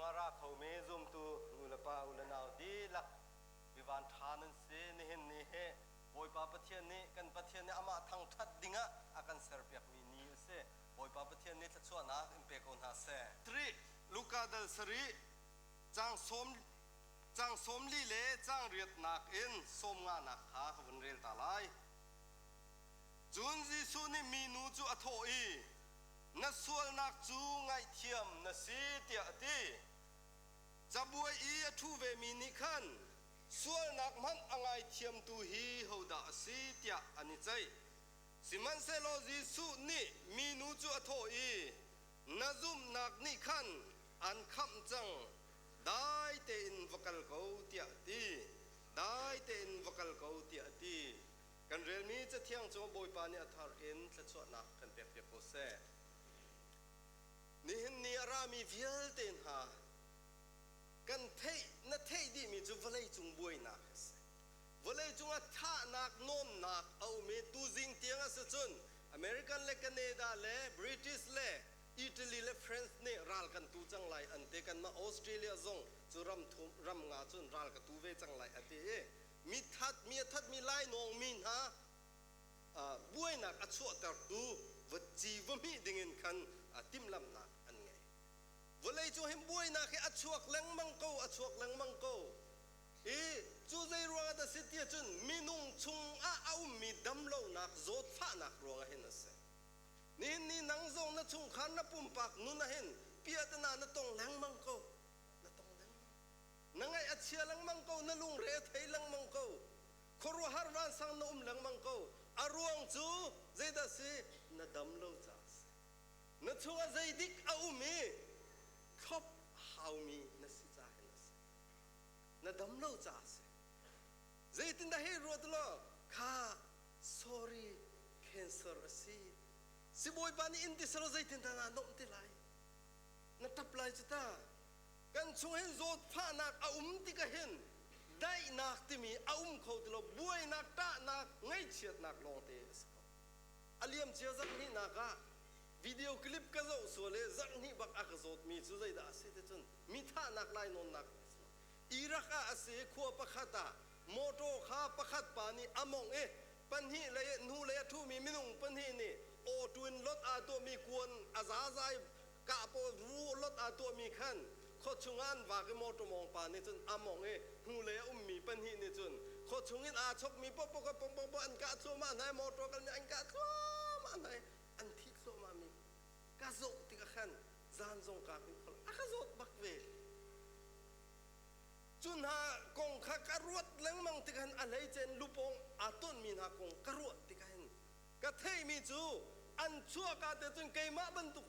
chungah ra khomi zumtu nu le pa u le nau dihlak mivan ṭha nan si. Nihin ni hi Bawipa Pathian nih kan Pathian nih amah thangṭhat dingah a kan serpiakmi ni a si. Bawipa Pathian nih thluachuahnak in pe ko hna seh. 3 Luka dal sarih caang sawm caang 40 le caang riatnak in 50nak kha ka vun rel ta lai. Cun Jesuh nih minu cu a thawh i, Na sualnak cu ngaihthiam na si, tiah a ti. Cabuai i a ṭhu vemi nih khan, Sualnak hmanh a ngaithiamtu hi hodah a si, tiah an i ceih. Sihmanhsehlaw Jesuh nih minu cu a thawh i, Na zumhnak nih khan an khamh cang, dai tein va kal ko, tiah a ti. Dai tein va kal ko, tiah a ti. Kan relmi Cathiang cu Bawipa nih a thar in thluachuahnak kan pekpiak ko seh. Nihin ni a rami vialte hna kan theih na theih dihmi cu vawleicung buainak a si. Vawleicung ah thahnak nawnnak a um i tuzing tiang a si cun American le Canada le British le Italy le France nih ral kan tu cang lai an ti. Kanmah Australia zong cu ram thum ram nga cun ral ka tu ve cang lai a ti i mi that mi a thatmi lainawngmi hna buainak a chuahtertu va ci va hmih dingin khan timhlamhnak an ngei. Vawlei cu hin buainak hi a chuak lengmang ko, a chuak lengmang ko. I cu zei ruangah dah si ti ahcun minung chungah a ummi damlonak zawtfahnak ruangah hin a si. Nihin ni nang zong na chungkhar na pumpak nun ah hin piahtana na tong lengmang ko. Na tong lengmang. Na ngaih a chia lengmang ko, na lungre a thei lengmang ko. Khuaruahhar vansang na um lengmang ko. A ruang cu zeidah si? Na dam lo caah a si. Na chungah zeidik a um i thlop haumi na si caah hin a si. Na dam lo caah a si. Zeitindah hei ruat law, kha sorry cancer a si. Sibawipa nih in ti selaw zeitindah naa nuamh ti lai? Na ṭap lai cu ta. Kan chung hin zawtfahnak a um tikah hin daihnak timi a um kho ti lo, buainak, ṭahnak, ngaihchiatnak lawngte a si ko. A liamcia zarhhnihnak ah video clip ka zoh sual i zarhhnih bak a ka zawtmi cu zeidah a si ti cun mi thahnak lainawnnak a si. Iraq ah a si i khua pakhat ah mawṭaw kha pakhat pa nih a mawngh i pahnih lei hnu lei a ṭhumi minung pahnih nih awṭu in lot aa tuahmi kuan a zazai kah pawl ru lot aa tuahmi khan khuachung ah an vak i mawṭaw mawng pa nih cun a mawngh i hnulei a ummi pahnih nih cun khuachung in aa chokmi paohpaoh kha pongpong an kah thluahmah hna i mawṭaw kal nih an kah thluahmah hna i an thi thluahmah mi ka zoh tikah khan zan zong kaa hngilh kho lo a ka zawt bak ve. Cu hna kong kha ka ruat lengmang tikah hin a hleice in lupawng aa tonmi hna kong ka ruah tikah hin ka theihmi cu an chuahka te cun keimah bantuk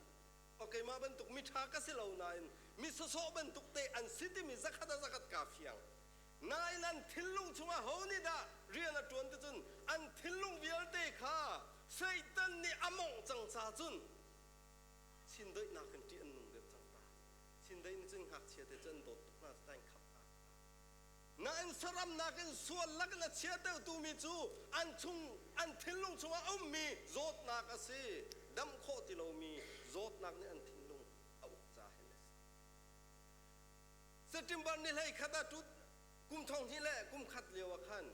keimah bantuk miṭha ka si lo nain mi sawsawh bantuk te an si timi zakhat a zakhat kaa fiang. Nain an thinlung chungah ho nih dah rian a ṭuan ti cun an thinlung vialte kha Satan nih a mawngh cang ca cun chindeihnak in ṭih an nung deuh cang ta. Chindeih nih cun ngakchia te cu an dawt tuk hna cu an khap hna. Nain saram nakin sual lakin a chia deuhtumi cu an chung an thinlung chungah a ummi zawtnak a si. Damh khawh ti lomi zawtnak nih an thinlung a uk ca hin a si. September ni hlei khat ah tut kum thong hnih le kum khat lio ah khan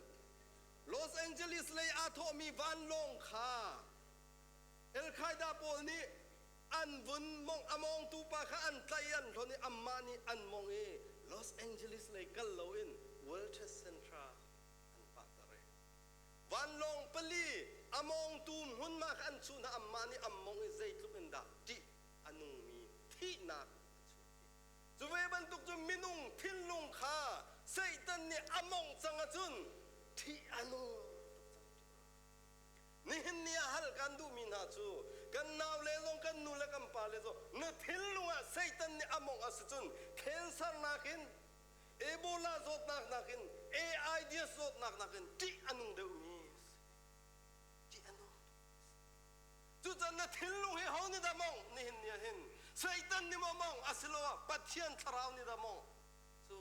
Los Angeles lei aa thawhmi vanlawng kha Al-Qaeda pawl nih an vun mong a mawngtu pa kha an tlaih i an hlonh i anmah nih an mong i Los Angeles lei kal loin World Trade Center an pahter i vanlawng pali a mawngtu hmunhma kha an chuh hna. Anmah nih an mong i zeitluk in dah ṭih a nungmi thihnak a chuahpi. Cu ve bantuk cu minung thinlung kha Satan nih a mongh cang ahcun ṭih a nung tuk cang. Nihin ni ah hal kan duhmi hna cu kan naule zong kan nu le kan pale zong na thinlung ah Satan nih a mawngh a si cun cancer nakin Ebola zawtnak nakin AIDS zawtnak nakin ṭih a nung deuhmi ṭih a nung. Cucaah na thinlung hi ho nih dah mawngh nihin ni ah hin Satan nih maw mawngh asiloah Pathian thlarau nih dah mawngh cu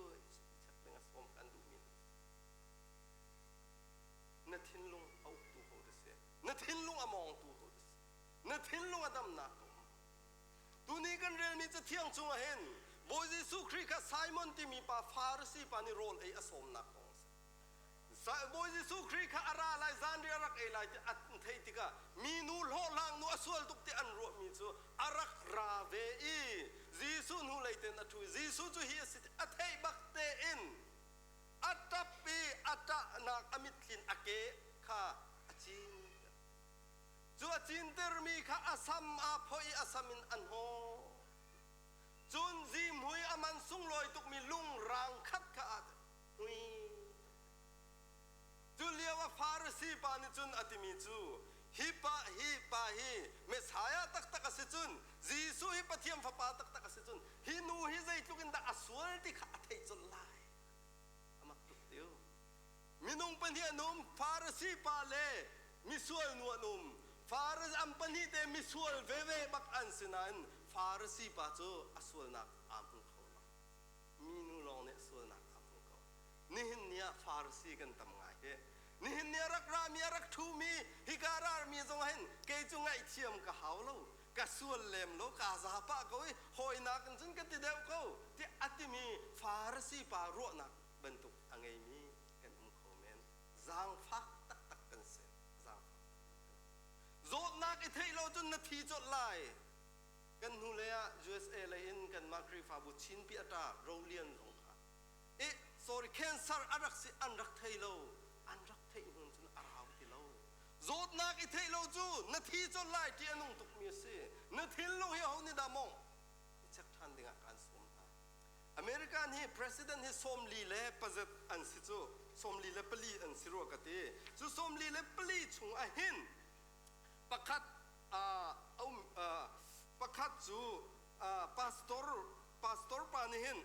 check ding a sawm kan duhmi na thinlung a uktu ho da si, na thinlung a mawngtu ho da si, na thinlung a damnak a um. Tuni kan relmi cathiang chungah hin Bawi Jesuh Khrih kha Simon timi pa Farasi pa nih rawl ei a sawmnak kong a si. Bawi Jesuh Khrih kha a ra lai, zanriah rak ei lai ti an theih tikah minu hlawhhlang nu a sual tuk ti an ruahmi cu a rak ra ve i Jesuh hnulei tein a ṭhu i Jesuh cu hi a si ti a theih bak tein a ṭap i a ṭahnak a mitthli in a ke kha a cin. Cu a cintermi kha a sam aa phoih i a sam in a hnawh. Cun zihmui a man sunglawi tukmi lungrang khat kha aa hui. Cu lio ah Farasi pa nih cun a timi cu, hi pa hi pa hi Messiah taktak a si cun, Jesuh hi Pathian Fapa taktak a si cun, hi nu hi zeitluk in dah a sual ti kha a theih colh lai. A mak tuk tiu. Minung pahnih an um, Farasi pa le misual nu an um. Farasi an pahnih te misual veve bak an si nain Farasi pa cu a sualnak aa hmu kho lo. Minu lawng nih a sualnak aa hmu ko. Nihin ni ah Farasi kan tam ngai hi. Nihin ni a rak rami, a rak ṭhumi, hika rami zong hin kei cu ngaihthiam ka hau lo. Ka sual lem lo, ka za pah ko i hawinak in cun ka ti deuh ko ti a timi Farasi pa ruahnak bantuk a ngeimi kan um kho men. Zaangfak taktak kan si. Zaangfak. Zawtnak i theih lo cun na thi colh lai. Kan hnulei ah USA lei in kanmah Khrihfabu Chinpi a ṭa Rolian zong kha i sorry cancer a rak si an rak thei lo. An rak theih hnu cun a rau ti lo. Zawtnak i theih lo cu na thi colh lai ti a nung tukmi a si. Na thinlung hi aho nih dah mawngh? I check ṭhan dingah kaan sawm hna. American hi president hi 48 an si cu, 44 an si rua ka ti. Cu 44 chung ah hin pakhat um pakhat cu pastor pastor pa nih hin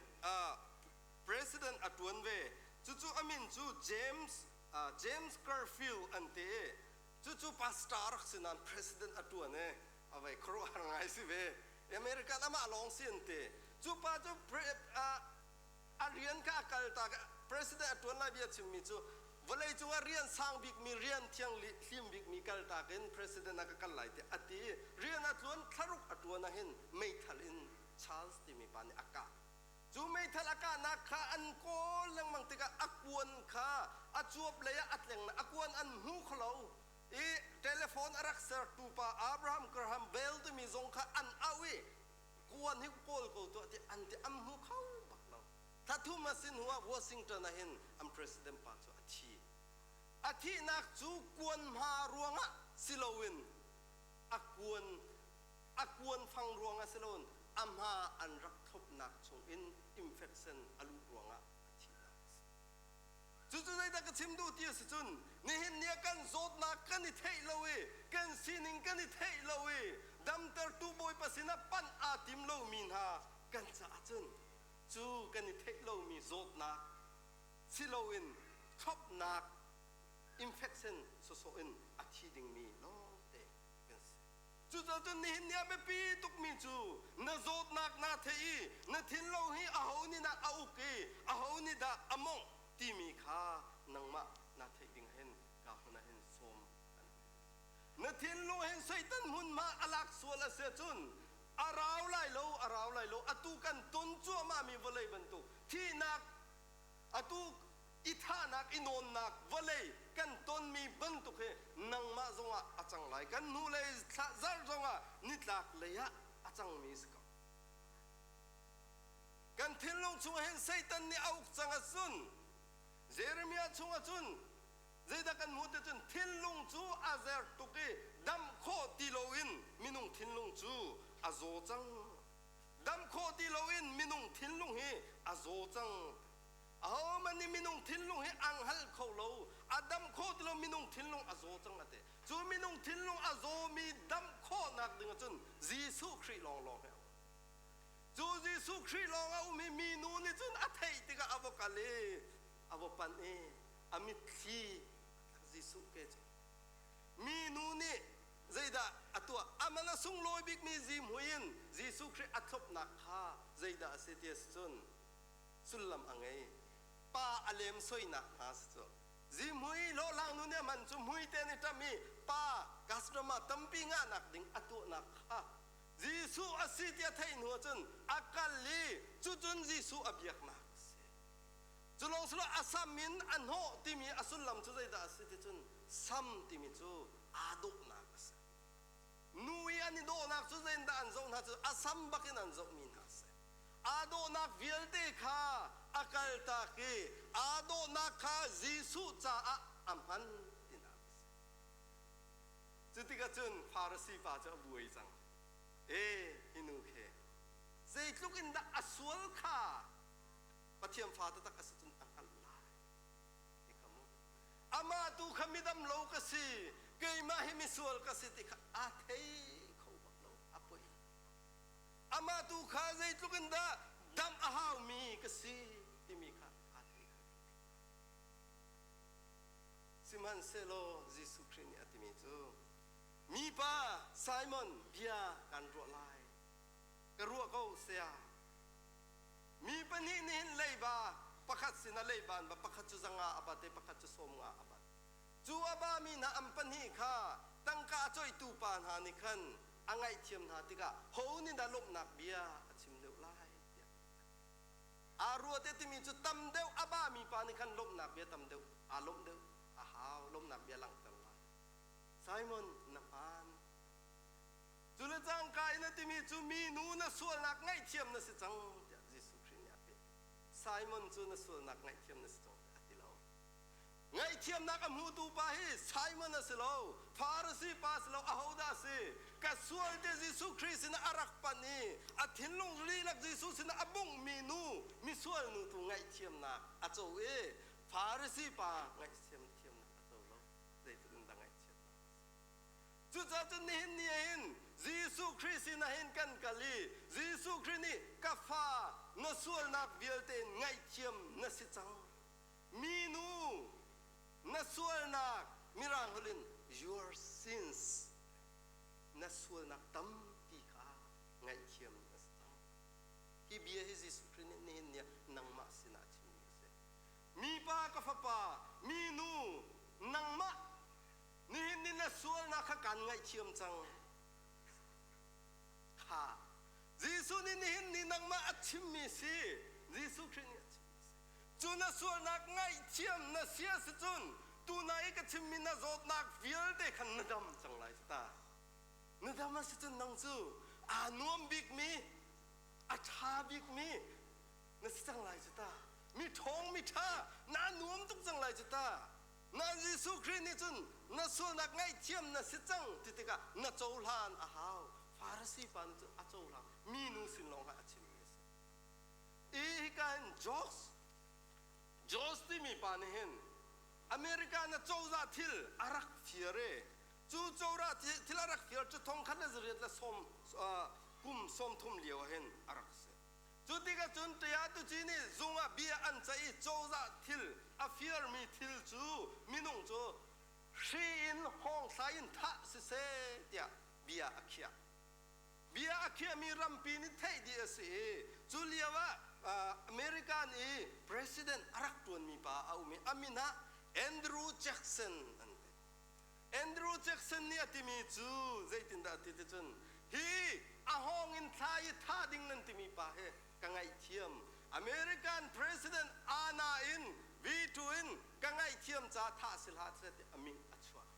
president a tuan ve. Cucu a min cu James Garfield an ti i cucu pastor rak si nain president a tuan i a vei khuaruahhar ngai si ve. American amah lawng si an ti. Cu pa cu a rian kha a kal tak. President a tuan lai bia chimmi cu vawlei cungah rian sang bikmi, rian thiang hlim bikmi kal tak in president ah ka kal lai tiah a ti. Rian a tluan thlaruk a tuan ah hin meithal in Charles timi pa nih a kah. Cu meithal a kahnak kha an kawl lengmang tikah a kuan kha a cuap lei ah a tleng, a kuan an hmu kholo i telephone a rak sertu pa Abraham Graham Bell timi zong kha an auh i kuan hi kawl ko tuah ti an ti, an hmu kho bak lo. Thla thum a si hnu ah Washington ah hin an president pa cu a thi. A thihnak cu kuan hma ruangah si loin a kuan a kuan fang ruangah si loin a hma an rak thlopnak chungin infection a luh ruangah a thihnak a si. Cucu zeidah ka chim duh ti a si cun, nihin ni ah kan zawtnak kan i theih lo i kan sining kan i theih lo i damtertu Bawipa sinah panh aa tim lomi hna kan caah cun cu kan i theih lomi zawtnak si loin thlopnak infection sawsawh in a thi dingmi lawngte kan si. Cucaah cun nihin ni ah biapi tukmi cu na zawtnak naa theih i na thinlung hi aho nih dah a uk i aho nih dah a mawngh timi kha nangmah naa theih ding hin ka hmun ah hin sawm an. Na thinlung hin Satan hmunhma a lak sual a si ahcun a rau lai lo, a rau lai lo. Atu kan ton cuahmahmi vawlei bantuk thihnak, atu i thahnak, i nawnnak vawlei kan tonmi bantuk hi nangmah zongah a cang lai. Kan hnulei zarh zongah nitlak lei ah a cangmi si ko. Kan thinlung chung hin Satan nih a uk cang ahcun, Jeremiah chung ahcun zeidah kan hmuh ti cun, thinlung cu a zer tuk i damh khawh ti loin minung thinlung cu a zaw cang. Damh khawh ti loin minung thinlung hi a zaw cang. Ahohmanh nih minung thinlung hi ang hal kho lo, a dam kho ti lo, minung thinlung a zaw cang a ti. Cu minung thinlung a zawmi damh khawhnak ding ahcun Jesuh Khrih lawnglawng hi a um. Cu Jesuh Khrih lawng a um i minu nih cun a theih tikah a va kal i a va panh i a mitthli Jesuh ke cu. Minu nih zeidah a tuah? Aman a sunglawi bikmi zihmui in Jesuh Khrih a thlopnak kha zeidah a si ti a si cun sullam a ngei. Pa a lem soinak hna si cu. Zihmui hlawhhlang nu nih a hman cu mui te nih ṭam i pa customer tampi ngahnak ding a tuahnak kha. Jesuh a si ti a theih hnu ahcun a kal i cucun Jesuh a biaknak a si. Cu lawng silo a sam in a hnawh timi a sullam cu zeidah a si ti cun sam timi cu aa dawhnak a si. Nu i an i dawhnak cu zeidah an zoh hna cu a sam bak in an zohmi hna a si. Aa dawhnak vialte kha a kaltak i aa dawhnak kha Jesuh caah a hman tinak a si. Cutikah cun Farasi pa cu a buai cang. E, hi nu khi zeitluk in dah a sual kha Pathian fa taktak a si cun a hngalh lai. Ti kha mu. Amah tu kha midam lo ka si, keimah hi misual ka si ti kha aa thei kho bak lo, a poi. Amah tu kha zeitluk in dah dam a haumi ka si timi kha aa thei kho. Sihmanhsehlaw Jesuh Khrih nih a timi cu, Mipa Simon bia kan ruah lai. Ka ruah ko saya. Mi pahnih nih hin leiba pakhat sinah leiba an ba, pakhat cu zanga a bat i pakhat cu sawm nga a bat. Cu a bami hna an pahnih kha tangka a coihtu pa hna nih khan a ngaihthiam hna tikah ho nih dah lawmhnak bia a chim deuh lai tiah aa ruat i timi cu tam deuh a bami pa nih khan lawmhnak bia tam deuh aa lawmh deuh a hau, lawmhnak bia langhter lai. Simon, na hmaan. Cu le cangka in a timi cu minu na sualnak ngaihthiam na si cang tiah Jesuh Khrih nih a peh. Simon cu na sualnak ngaihthiam na si cang tiah a ti lo. Ngaihthiamnak a hmutu pa hi Simon a si lo, Pharisee pa a si lo, ahodah a si? Ka sual te Jesuh Khrih sinah a rak panh i a thinlung lilak Jesuh sinah a bunghmi nu, misual nu tu ngaihthiamnak a co i Pharisee pa ngaihthiam thiamnak a co lo. Zeitluk in dah ngaihthiamnak a si? Cucaah cun nihin ni ah hin Jesuh Khrih sinah hin kan kal i Jesuh Khrih nih ka fa na sualnak vialte in ngaihthiam na si cang. Minu na sualnak Mirang holh in your sins na sualnak tampi kha ngaihthiam na si cang. Hi bia hi Jesuh Khrih nih nihin ni ah nangmah sinah a chimmi a si. Mipa ka fapa, minu nangmah Nihin ni na sualnak kha kaan ngaihthiam cang. Kha Jesuh nih nihin ni nangmah a chimmi si. Jesuh Khrih nih a chimmi si. Cu na sualnak ngaihthiam na si a si cun tuna i ka chimmi na zawtnak vialte khan na dam cang lai ta. Na dam a si cun nang cu aa nuam bikmi, a ṭha bikmi na si cang lai cu ta. Mi ṭhawng mi ṭha naa nuam tuk cang lai cu ta. Na Jesuh Khrih nih cun na sualnak ngaihthiam na si cang ti tikah na cohlan a hau. Farasi pa nih cun a cohlang. Minu sin lawng ah a chimmi a si. I hika hin Josh, Josh timi pa nih hin America na cozah thil a rak fir i cu cozah thil a rak fir cu thong khat le zariat le sawm kum 30 lio ah hin a rak si. Cu tikah cun Ṭiatuci nih zung ah bia an ceih i cozah thil a firmi thil cu minung cu hri in hawngthlai in thah siseh tiah bia a khiah. Bia a khiahmi rampi nih theih dih a si i cu lio ah American i president a rak ṭuanmi pa a um i a min ah Andrew Jackson an ti. Andrew Jackson nih a timi cu zeitindah a ti ti cun hi a hawng in thla i tha ding nan timi pa hi ka ngaihthiam. American President ana in veto in ka ngaihthiam ca thah si hlah seh ti a min a chuah.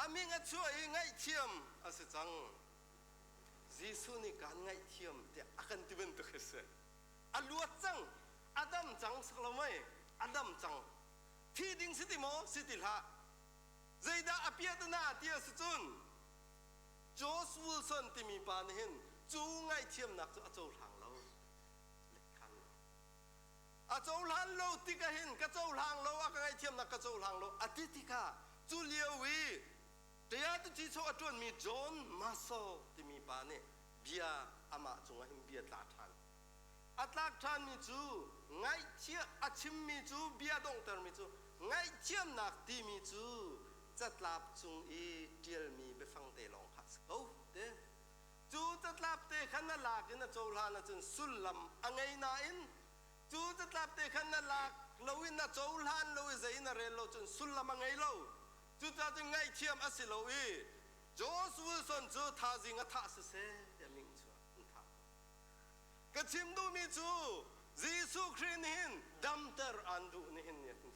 A min a chuah i ngaihthiam a si cang. Jesuh nih kaan ngaihthiam tiah a kan ti bantuk a si. A luat cang, a dam cang sak lo mei, a dam cang. Thi ding si ti maw? Si ti hlah. Zeidah a piahtana ti a si cun Josh Wilson timi pa nih hin cu ngaihthiamnak cu a cohlang lo. Lehkhan lo. A cohlan lo tikah hin ka cohlang lo, a ka ngaihthiamnak ka cohlang lo a ti tikah cu lio i Tayatuci chaw a ṭuanmi John Maso timi pa nih bia amah cungah hin bia tla ṭhan. A tlak ṭhanmi cu ngaihthiam a chimmi cu bia donghtermi cu ngaihthiamnak timi cu catlap cung i ṭialmi biafang te lawng kha a si ko ti. Cu catlap te kha na lak in na cohlan ahcun sullam a ngei nain cu catlap te kha na lak lo in na cohlan lo i zei na rel lo cun sullam a ngei lo. Cucaah cun ngaihthiam a si lo i Josh Wilson cu thazing a thah siseh tiah ming chuah an thah. Ka chim duhmi cu Jesuh Khrih nih hin damter aan duh nihin ni ah cun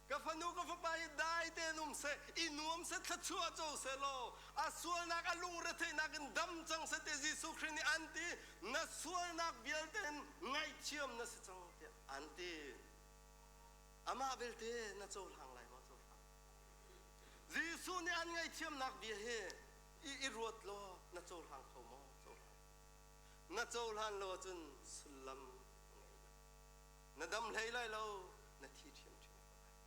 ka fanu ka fapa hi dai tein um seh i nuam seh thluachuah co seh law a sualnak a lungretheihnak in dam cang seh ti Jesuh Khrih nih an ti na sualnak vialte in ngaihthiam na si cang tiah an ti amah belte na cohlang lai maw cohlang Jesuh nih an ngaihthiamnak bia hi i ruat law na cohlang kho maw cohlang na cohlan lo ahcun sullam ngei lo na dam hlei lai lo na thi ṭhiamṭhiam ko lai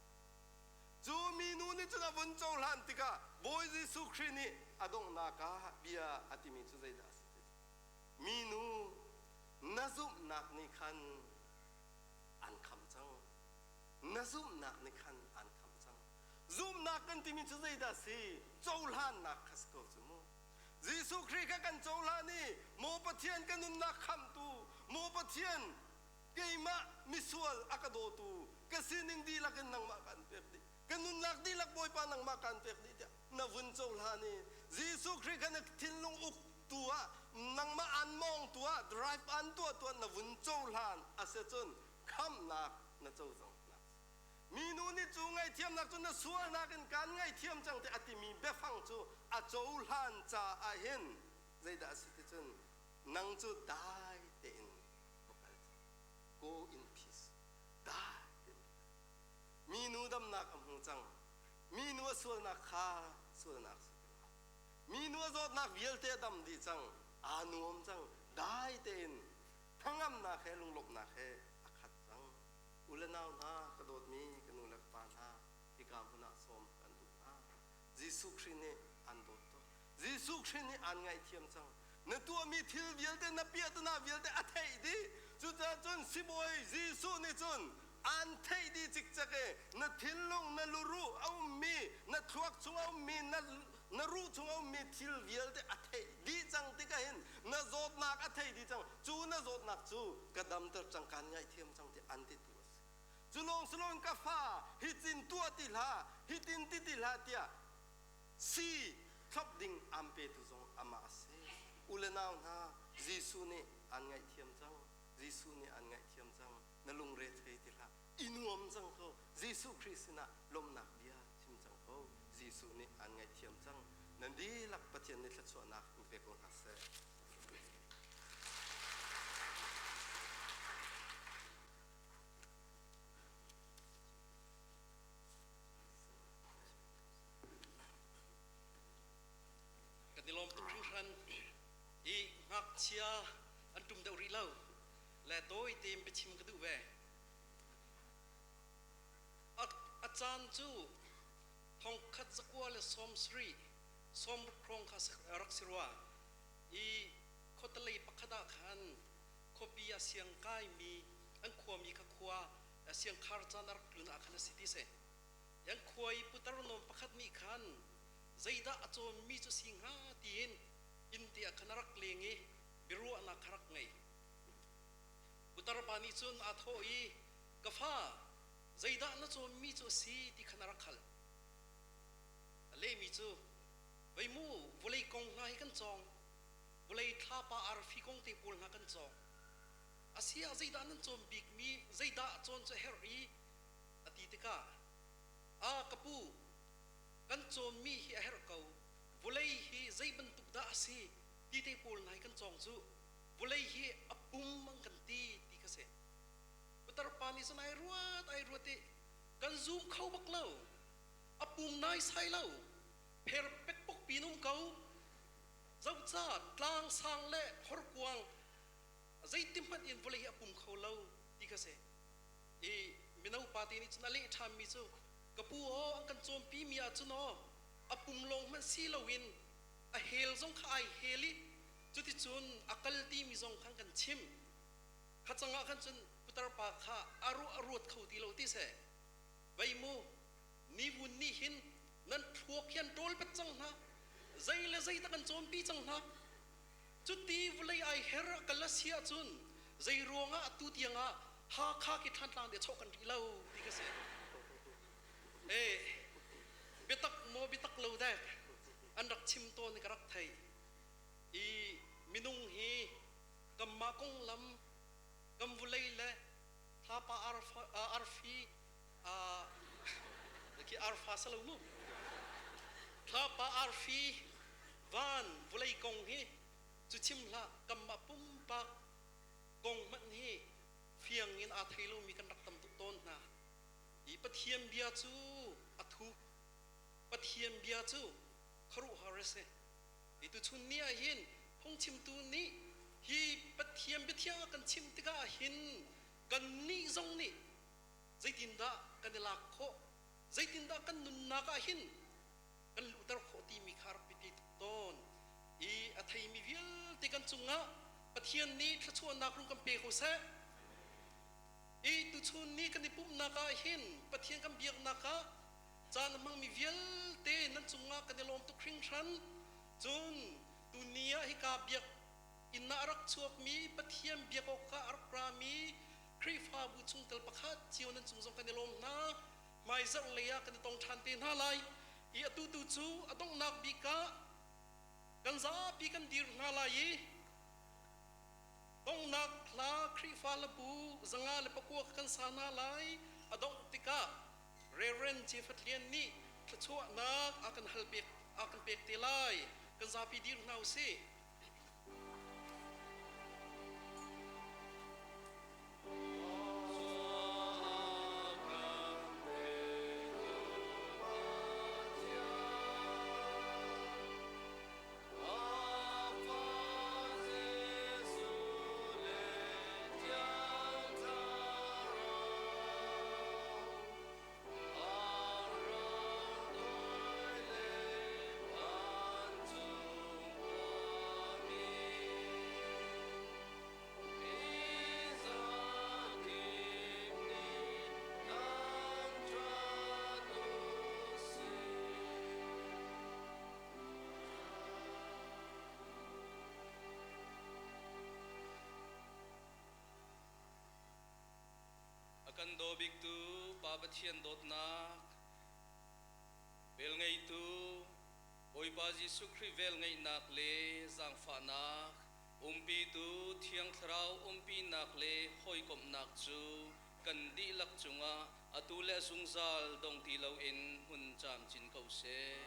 cu minu nih cun a vun cohlan tikah Bawi Jesuh Khrih nih a donghnak ah bia a timi cu zeidah a si ti minu na zumhnak nih khan an kham cang na zumhnak nih khan an kham cang zumhnak kan timi cu zeidah si cohlannak kha si ko cu mu Jesuh Khrih kha kan cohlan i maw Pathian ka nunnak khamhtu maw Pathian keimah misual a ka dawtu ka sining dihlak in nangmah kan pek dih ka nunnak dihlak Bawipa nangmah kan pek dih tiah na vun cohlan i Jesuh Khrih kha na thinlung uktu ah nangmah an mawngtu ah drive an tuah tuah na vun cohlan a si cun khamhnak na co cang Minu nih cu ngaihthiamnak cu na sualnak in kaan ngaihthiam cang tiah a timi biafang cu a cohlan caah hin zeidah a si ti cun nang cu dai tein va kal cang. Go in peace. Dai tein va kal. Minu damnak a hmu cang. Minu a sualnak kha sualnak si ti lo. Minu a zawtnak vialte a dam dih cang. Aa nuam cang. Dai tein thangamnak he lunglawmhnak he a khat cang. U le nau hna, ka dawtmi ka nu le ka pa hna, hika hmun ah sawm kan duh hna. Jesuh Khrih nih an dawt tuk. Jesuh Khrih nih aan ngaihthiam cang. Na tuahmi thil vialte, na piahtana vialte a theih dih. Cucaah cun sibawi Jesuh nih cun aan theih dih cikcek i na thinlung, na luruh a ummi, na thluak chung a ummi, na na ruh chung a ummi thil vialte a theih dih cang tikah hin na zawtnak a thei dih cang cu na zawtnak cu ka damter cang kaan ngaihthiam cang ti an ti tu a si cu lawng si loin ka fa hi cin tuah ti hlah hi tin ti ti hlah tiah si thlop ding aan petu zong amah a si u le nau hna Jesuh nih aan ngaihthiam cang Jesuh nih aan ngaihthiam cang na lungre thei ti hlah i nuam cang ko Jesuh Khrih sinah lawmhnak bia chim cang ko Jesuh nih aan ngaihthiam cang nan dihlak Pathian nih thluachuahnak in pe ko hna seh. Kan i lawm tuk hringhran i ngakchia an ṭum deuh rih lo le tawi tein biachim ka duh ve. A caan cu thongkhat zakua le 70 sawmruk hrawng kha rak si rua i khuatelei pakhat ah khan khuapi ah siang kaimi an khuami kha khua siangkhar caan a rak tlun ah khan a si ti si. Yan khua i putar nawn pakhat nih khan zeidah a cawnmi cu si hnga tiin inn te ah khan a rak leng i biaruahnak kha rak ngei. Putar pa nih cun aa thawh i ka fa zeidah na cawnmi cu a si ti khan a rak hal. A lehmi cu vei mu vawlei kong hna hi kan cawng vawlei thlapa arfi kong te pawl hna kan cawng a si ah zeidah nan cawn bikmi zeidah cawn cu a herh i a ti tikah a ka pu kan cawnmi hi a herh ko vawlei hi zei bantuk dah a si ti te pawl hna hi kan cawng cu vawlei hi a pum an kan ti ti kha si putar pa nih cun ai ruat ai ruat i kan zum kho bak lo a pum nai sai lo pher pekpok pin um ko zoca tlang sang le horkuang zeiti hmanh in vawlei hi a pum kho lo ti kha si i mino pa te nih cun a leh ṭhanmi cu ka pu aw an kan cawmpi mi ah cun aw a pum lawng hmanh si loin a hel zong kha ai hel i cuticun a kal timi zong khan kan chim kha cangah khan cun putar pa kha a ruah a ruat kho ti lo ti seh vei mu ni vun nih hin nan thluak hian ṭawl pet cang hna zei le zei tak an cawmpi cang hna cuti vawlei ai her a kal a si ahcun zei ruangah atu tiangah Hakha ki Thantlang te chawh kan rih lo ti ka si e biatak maw biatak lo dek an rak chim tawn i ka rak Kanmah konglam kan vulei le thlapa arfi khi arfa salo mu thlapa arfi van vulei kong hi cu chim hlah kanmah pumpak kong hmanh hi fiang in aa thei lomi kan rak tam tuk tawn hna. I Pathian bia cu a thuk. Pathian bia cu khuaruahhar a si. Hi tuchun ni ah hin phungchimtu nih hi Pathian biathiang a kan chimh tikah hin kannih zong nih zeitindah kan i lak khawh, zeitindah kan nunnak ah hin kan luhter khawh timi kha a rak biapi tuk tawn. I a theimi vialte kan cungah Pathian nih thluachuahnak rung kan pe ko seh. I tuchun ni kan i pumhnak ah hin Pathian kan biaknak ah caan a hmangmi vialte nan cungah kan i lawm tuk hringhran. Cun tuni ah hika biak inn ah a rak chuakmi Pathian biak awkah a rak rami Khrihfabu chungtel pakhat cio nan cung zong kan i lawm hna. Hmaizarh lei ah kan i tong ṭhan te hna lai. I atu tu cu a donghnak bik ah kan zapi kan dir hna lai i donghnak hla Khrihfa le bu 109 kan sa hna lai. A dongh tikah Reverend Jeff Lian nih thluachuahnak a kan hal pek a kan pek te lai. Kan zapi dir hna usih. A kan daw biktu Pa Pathian dawtnak, velngeitu Bawipa Jesuh Khrih velngeihnak le zaangfahnak, umpitu Thiang Thlarau umpinak le hawikomhnak cu kan dihlak cungah atu le zungzal dong ti loin hmun camcin ko seh.